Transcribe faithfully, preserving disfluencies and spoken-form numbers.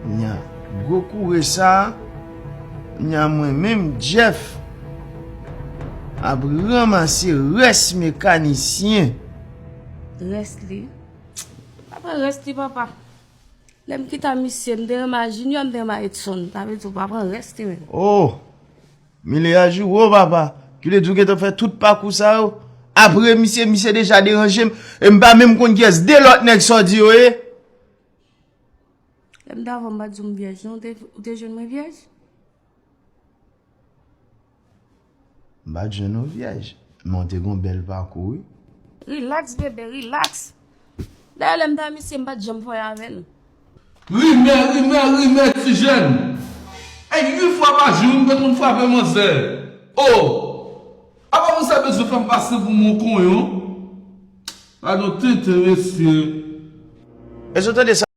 Nya, gwo koure sa, nya mwen menm Jeff ap ranmase rès mekanisyen. Rès li? Pa pran rès li, papa. Lè m kite a misye, m te renmen a Junior, m te renmen a Edson. Sa vle di w pa pran rès li menm. Oh! Milye a jou wo, papa. Ki vle di w gentan fè tout pakou sa yo. Apre misye, misye deja deranje m. E m pa menm konn kiyès de lòt nèg sa w di yo ye. Lè m t avè w, m pa t di w m vyèj, non. Ou te, ou te jwenn mwen vyèj? M pa t jwenn ou vyèj. Men w te gon bèl pakou, wi. Rilaks, bebe, rilaks. Dayè, lè m t a misye, m pa t janm fè avè l. Rimè, rimè, rimè, ti jèn. E uit fwa pa jou, m te konn frape manzè. Oh! Apa moun sa bezwen fè m pase pou m yon konyon? Gadon tenten, mesye. Èske w tande sa?